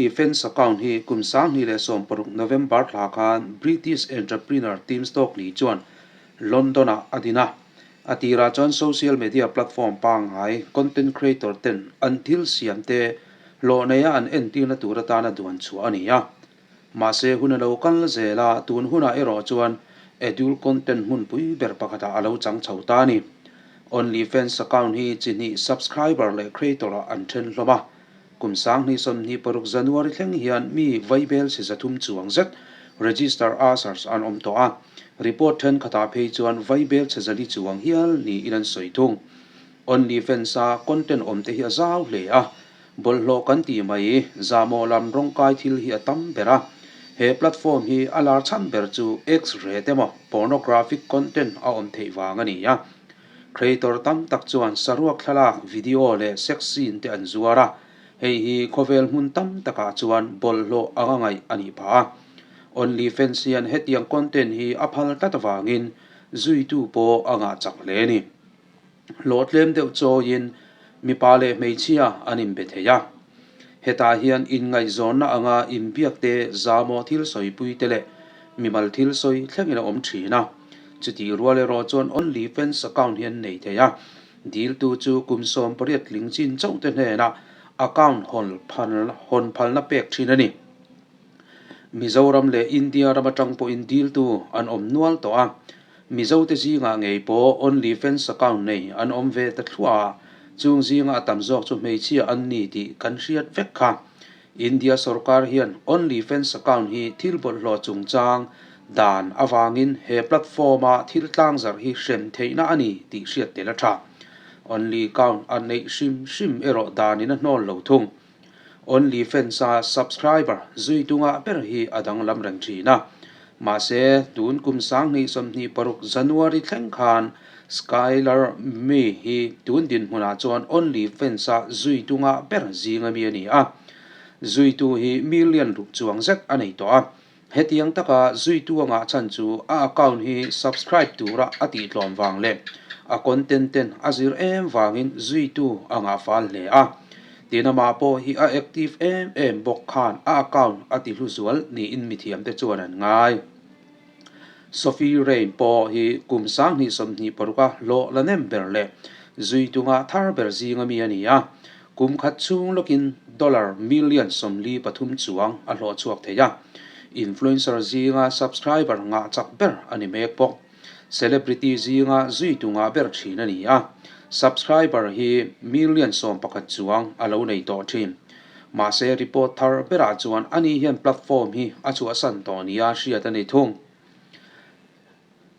OnlyFans account hi kum 2016 November thla khan British entrepreneur Tim Stokely chuan London-ah a din a. A tirah chuan social media platform pangngai content creator ten an thil siam te hlawh neia an entirna tur atana duan chhuah a ni a. Mahse hun a lo kal zel a, tun hunah erawh chuan adult content hmunpui ber pakhatah a lo chang chho ta a ni. OnlyFans account hi chi hnih subscriber leh creator ah an then hlawm a. Kum 2026 January thleng hian mi vaibel si 300 chuang zet register users an awm tawh a, report thenkhatah phei chuan vaibel chhe 400 chuang hial niin an sawi thung. OnlyFans a content awm te hi a zau hle a, Bawlhhlawh kan tih mai, zahmawh lam rawngkai thil hi a tam ber a. He platform hi a lar chhan ber chu X-rate emaw pornographic content a awm theih vang a ni a. Creator tam tak chuan saruak thlalak, video leh sex scene te an zuar a, hei hi khawvel hmun tam takah chuan bawlhhlawh anga ngaih a nih phah a. OnlyFans hian hetiang content hi a phal tlat avangin zuitu pawh a ngah chak hle a ni. Hlawh tlem deuh chawiin mipa leh hmeichhia an inbe thei a. Hetah hian inngaihzawnna anga inbiak te, zahmawh thil sawipui te leh mimal thil sawi thlengin a awm thin a. Chutih rual erawh chuan OnlyFans account hi an nei thei a. Diltu chu kum 18 tling chin chauh te hnenah account hawn phalna pek thin a ni. Mizoram leh India ram atang pawhin diltu an awm nual tawh a. Mizote zingah ngei pawh OnlyFans account nei an awm ve ta thluah a, chung zinga a tam zawk chu hmeichhia an ni tih kan hriat vek kha. India sorkar hian OnlyFans account hi thil bawlhhlawh chungchang dan avangin he platform-a thil tlangzarh hi hrem theihna a ni tih hriat tel a tha. Only account a neih hrim hrim erawh danin a hnawl lo thung. OnlyFans-a subscriber zuitunga ber hi a danglam reng thin a. Mahse, tun kum 2026 January thleng khan Skylar May hi tun dinhmunah chuan OnlyFans-a zuitunga ber zinga mi a ni a. Zuitu hi million ruk chuang zet a nei tawh a. Hetiang taka zuitu a ngah chhan chu a account hi subscribe tura a tihtlawm vang leh a content ten a zir em vangin zuitu a ngah fal hle a. Tin amah pawh hi a active em em bawk khan a account a ti hlu zual niin mithiamte chuan an ngai. Sophie Rain pawh hi kum 2026 a hlawh la nem ber leh zuitu ngah thar ber zinga mi a ni a. Kum khat chhung lawkin dollar million 43 chuang a hlawh chhuak thei a, influencer zinga subscriber ngah chak ber a ni mek bawk. Celebrity zinga zuitu ngah ber thin a ni a, subscriber hi million 11 chuang a lo nei tawh thin. Mahse report thar berah chuan ani hian platform hi a chhuahsan tawh nia hriat a ni thung.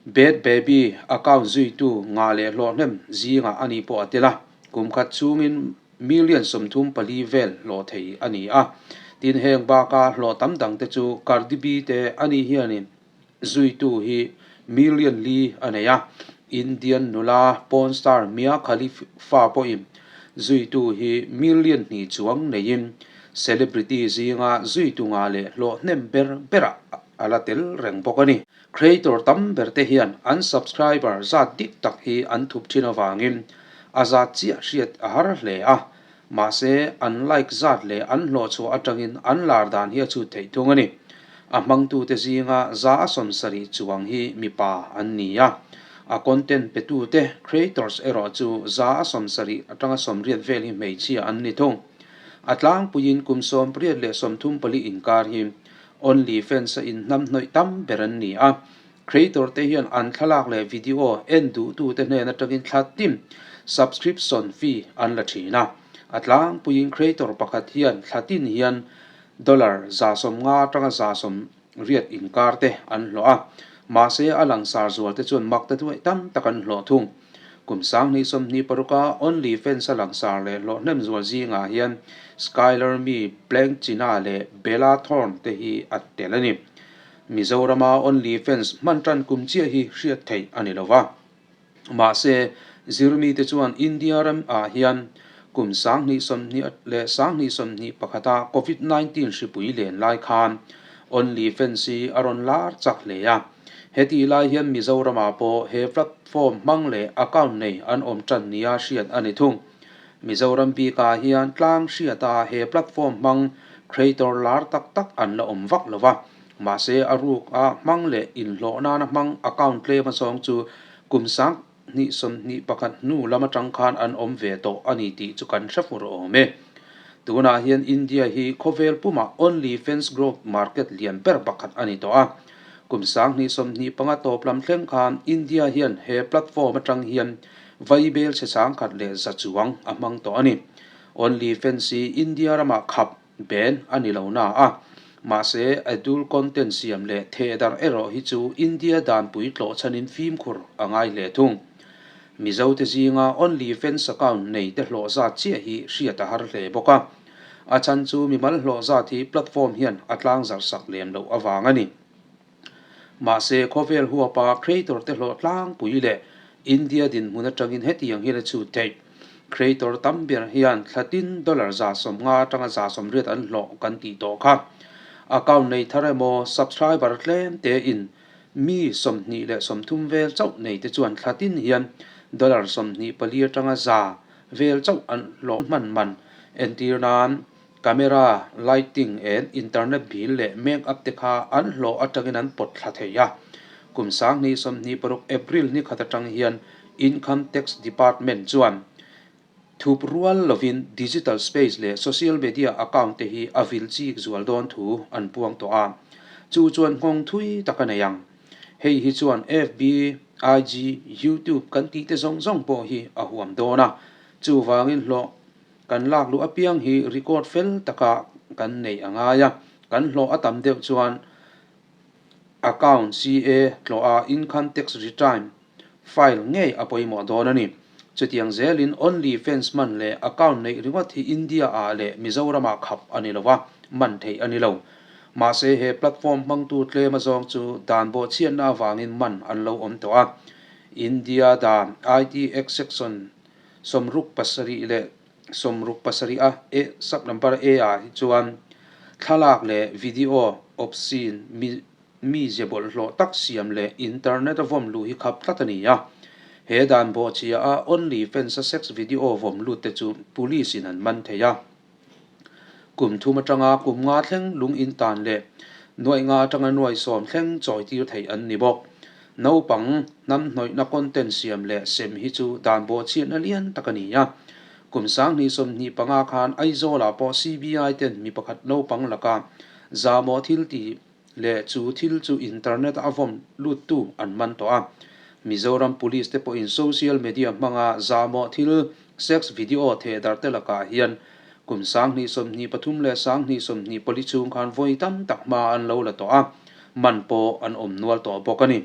Bad Baby account zuitu ngah leh hlawh hnem zingah a ni pawh a tel a, kum khat chhungin million 34 vel hlawh thei a ni a. Tin, heng baka hlawh tam dangte chu Cardi B te a ni hianin zuitu hi million 4 a nei a, Indian nula porn star Mia Khalifa pawhin zuitu hi million 2 chuang neiin celebrity zinga zuitu ngah leh hlawh hnem ber berah a la tel reng bawk a ni. Creator tam ber te hian an subscriber zat dik tak hi an thup thin avangin a zat chiah hriat a har hle a, mahse an like zat leh an hlawh chhuah atangin an lar dan hi a chhut theih thung a ni. A hmangtute zinga 70% chuang hi mipa an ni a, a content petute, creators, erawh chu 70% atanga 80 vel hi hmeichhia an ni thung. A tlangpuiin kum 18 leh 34 inkar hi OnlyFans a inhnamhnawih tam ber an ni a, creator te hian an thlalak leh video en duhtute hnen atangin thla tim subscription fee an la thin a. A tlangpuiin creator pakhat hian thla tin hian dollar 150 atanga 180 inkar te an hlawh a, mahse a langsar zual te chuan mak ta duai tam tak an hlawh thung. Kum 2026 a OnlyFans a langsar leh hlawh hnem zual zingah hian Skylar Mi, Blank China leh Bella Thorne te hi a tel a ni. Mizorama OnlyFans hman tan kum chiah hi hriat theih a ni lova. Mahse, zirmite chuan India ram ah hian kum 2020 leh 2021 a Covid-19 hripui len lai khan OnlyFans hi a rawn lar chak hle a. Heti lai hian Mizoramah pawh he platform hmang leh account nei an awm tan nia hriat a ni thung. Mizoram bikah hian tlang hriata he platform hmang Creator lar tak tak an la awm vak lo va, mahse a ruk a hmang leh inhlawh nana hmang account tlem azawng chu kum 2021 hnu lam atang khan an awm ve tawh a ni tih chu kan hre fur awm e. Tunah hian India hi khawvel pumah OnlyFans growth market lian ber pakhat a ni tawh a. Kum 2025 tawp lam thleng khan India hian he platform atang hian vaibel chhe 101 chuang a hmang tawh a ni. OnlyFans hi India ramah khap ben a ni lo na a, mahse adult content siam leh thehdarh erawh hi chu India danpui tlawh chhanin fimkhur a ngai hle thung. Mizote zinga OnlyFans account nei te hlawh zat chiah hi hriat a har hle bawk a. A chhan chu mimal hlawh zat hi platform hian a tlangzarh sak lem loh avang a ni. Mahse, khawvel huapa creator te hlawh tlangpui leh India dinhmun atangin hetiang hian a chhut theih. Creator tam ber hian thla tin dollar 150 atanga 180 an hlawh kan tih tawh kha. Account nei thar emaw subscriber tlem tein mi 30 vel chauh nei te chuan thla tin hian dollar 24 atanga 100 vel chauh an hlawh hman man. Entir nan Camera, lighting and internet bill leh make up te kha an hlawh atangin an pawt thla thei a. Kum 2026 April ni khat atang hian Income Tax Department chuan thup rual lovin digital space leh social media account te hi a vil chik zual dawn thu an puang tawh a. Chu chuan nghawng thui tak a nei ang. Hei hi chuan FB, IG, YouTube kan tih te zawng zawng pawh hi a huam dawn a. Chuvangin hlawh Kan lak luh apiang hi record fel taka kan neih a ngai a, kan hlawh a tam deuh chuan account CA tlawh a income tax return file ngei a pawimawh dawn a ni. Chutiang zelin only fans man leh account neih ringawt hi India ah leh Mizoram ah khap a ni lo a, man theih a ni lo. Mahse he platform hmangtu tlem azawng chu dan bawhchhiatna avangin man an lo awm tawh a. India dan IT Act Section 67 67 a e sub number A ah hi chuan thlalak leh video obscene mi mizia bawlhhlawh tak siam leh internet a vawm luh hi khap tlat a ni a. He dan bawhchhia a OnlyFans a sex video vawm lut te chu police in an man thei a. Kum thum atanga kum nga thleng lung in tan leh nuaih nga atanga nuaih sawm thleng chawi tir theih an ni bawk. Naupang hnam hnawihna content siam leh sem hi chu dan bawhchhiatna lian tak a ni a. Kum 2025 khan Aizawlah pawh CBI ten mi pakhat naupang laka zahmawh thil ti leh chu thil chu internet a vawm luttu an man tawh a. Mizoram Police te pawhin social media hmanga zahmawh thil Sex video theh darh te lakah hian kum 2023 leh 2024 chhung khan vawi tam tak hma an lo la tawh a, man pawh an awm nual tawh bawk a ni.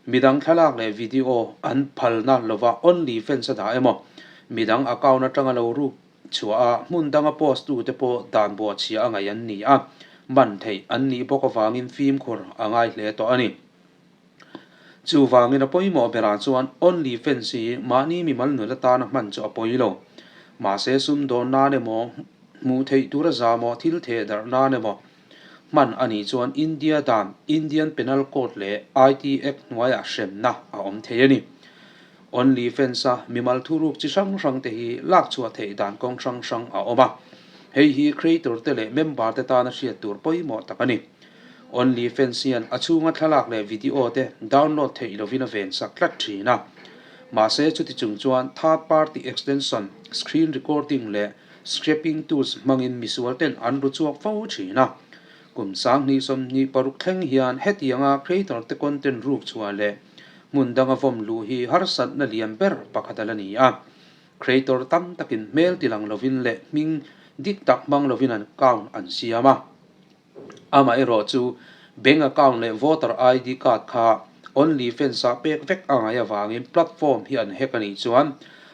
Midang thlalak leh video an phalna lova OnlyFans a dah emaw, midang account atanga lo ruk chhuah a hmun danga post tu te pawh dan buahchhia a ngaih an ni a, man theih an nih bawk avangin fimkhur a ngai hle tawh a ni. Chuvangin a pawimawh berah chuan OnlyFans hi mahni mimal nun atana hman chu a pawi lo. Mahse sumdawn nan emaw, hmuh theih tura zahmawh thil theh darh nan emaw hman a nih chuan India dan Indian Penal Code leh IT Act hnuaiah hremna a awm thei a ni. OnlyFans-a mimal thuruk chi hrang hrang te hi lak chhuah theih dan kawng hrang hrang a awm a. Hei hi creator te leh member te tana hriat tur pawimawh tak a ni. OnlyFans hian a chhunga thlalak leh video te download theih lovin a ven sak tlat thin a. Mahse chuti chung chuan third party extension, screen recording leh scraping tools hmangin misual ten an ru chhuak fo thin a. Kum 2026 thleng hian hetianga creator te content ruk chhuah leh hmun danga vawm luh hi harsatna lian ber pakhat a la ni a. Creator tam takin hmel tilang lovin leh hming dik tak hmang lovin an account an siam a. Amaherawh chu bank account leh voter ID card kha OnlyFans ah pek vek a ngaih avangin platform hi an hack a nih chuan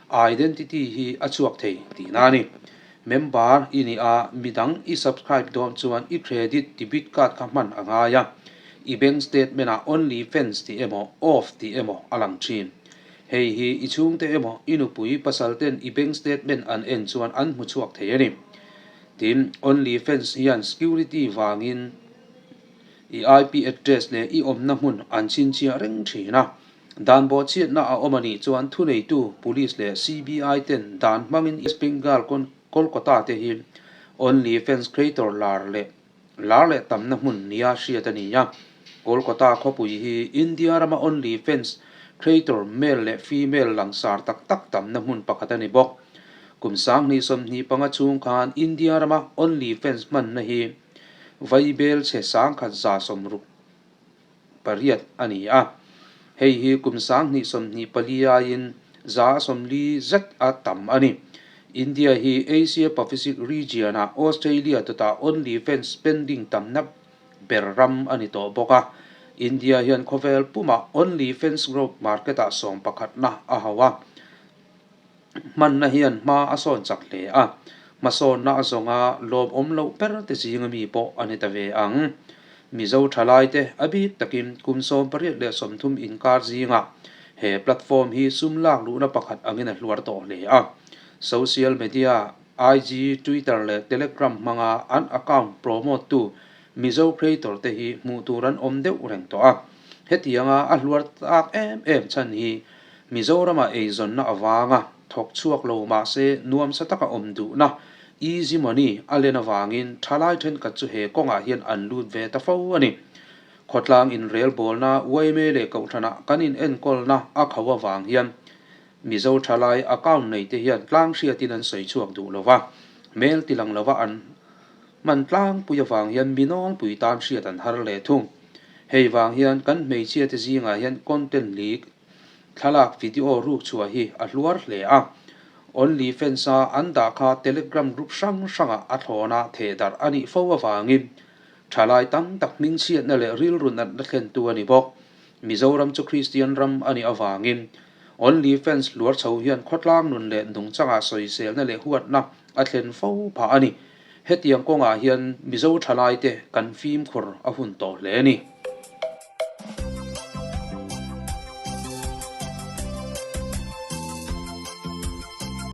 identity hi a chhuak thei tihna a ni. Member i nih a, midang i subscribe dawn chuan i credit debit card kha hman a ngai a, i bank statement ah OnlyFans tih emaw off tih emaw a lang thin. Hei hi i chhungte emaw i nupui pasal ten i bank statement an en chuan an hmu chhuak thei a ni. Tin, OnlyFans hian security vangin i IP address leh i awmna hmun an chhinchhiah reng thin a. Dan bawhchhiatna a awm a nih chuan thuneitu, Police leh CBI ten dan hmangin West Bengal Kolkata te hi OnlyFans creator lar leh lar leh tamna hmun nia hriat a ni a. Kolkata khawpui hi India rama OnlyFans creator male leh female langsar tak tak tamna hmun pakhat a ni bawk. Kum 2025 chhung khan India rama OnlyFans hmanna hi vaibel chhe 168 a ni a. Hei hi kum 2024 aiin 40% zet a tam a ni. India hi Asia Pafic region-ah Australia dawtah OnlyFans spending tamna ber ram a ni tawh bawk a. India hian khawvel pumah OnlyFans growth market-ah sawmpakhatna a hauh a. Hmanna hian hma a sawn chak hle a, hmasawnna a zawnga lawmawm loh ber te zinga mi pawh a ni ta ve ang. Mizo thalaite a bik takin kum 18 leh 30 inkar zingah he platform hi sum lak luhna pakhat angin a hluar tawh hle a. Social media, IG, Twitter leh Telegram hmanga an account promote tu Mizo creator te hi hmuh tur an awm deuh reng tawh a. Hetianga a hluar tak em em chhan hi Mizoramah eizawnna avanga thawk chhuak lo mahse nuamsa taka awm duhna, easy money, a len avangin thalai thenkhat chu he kawngah hian an lut ve ta fo a ni. Khawtlang inrelbawlna yma leh kohhranah kan inenkawlna a kho avang hian Mizo thalai account neite hian tlang hriatin an sawi chhuak duh lo va, hmel tilang lova an hman tlangpui avang hian mi nawlpui tan hriat an har leh thung. Hei vang hian kan hmeichhiate zingah hian content leak, thlalak video ruk chhuah hi a hluar hle a. OnlyFans-a an dah kha Telegram group hrang hrangah a thlawna thehdarh a nih fo avangin thalai tam tak hmingchhiatna leh rilru natna thlentu a ni bawk. Mizoram chu Kristian ram a nih avangin OnlyFans hluar chho hian khawtlang nun leh nungchangah sawiselna leh huatna a thlen fo phah a ni. Hetiang kawngah hian Mizo thalaite kan fimkhur a hun tawh hle a ni.